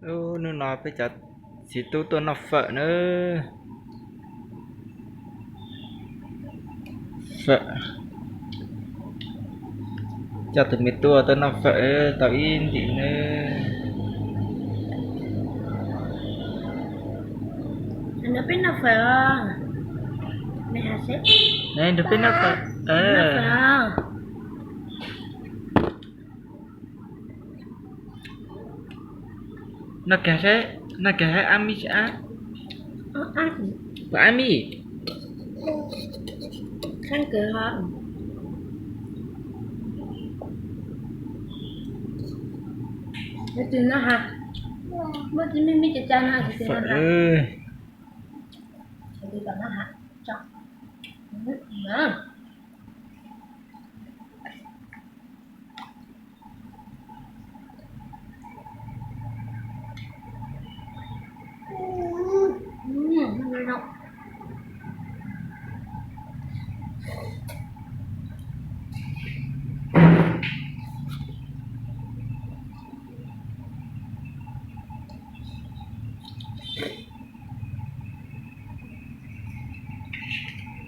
Ub, hnub no peb cov txiv tub tuaj noj fawm nawb. Fawm, coj tus me tub tuaj noj fawm tau ib ntim nawb. Nrog peb noj fawm os. Nrog peb noj fawm. Noj kag, noj kag hab ab mi, ab, puas ab mi? Muaj tib me me cas cas no.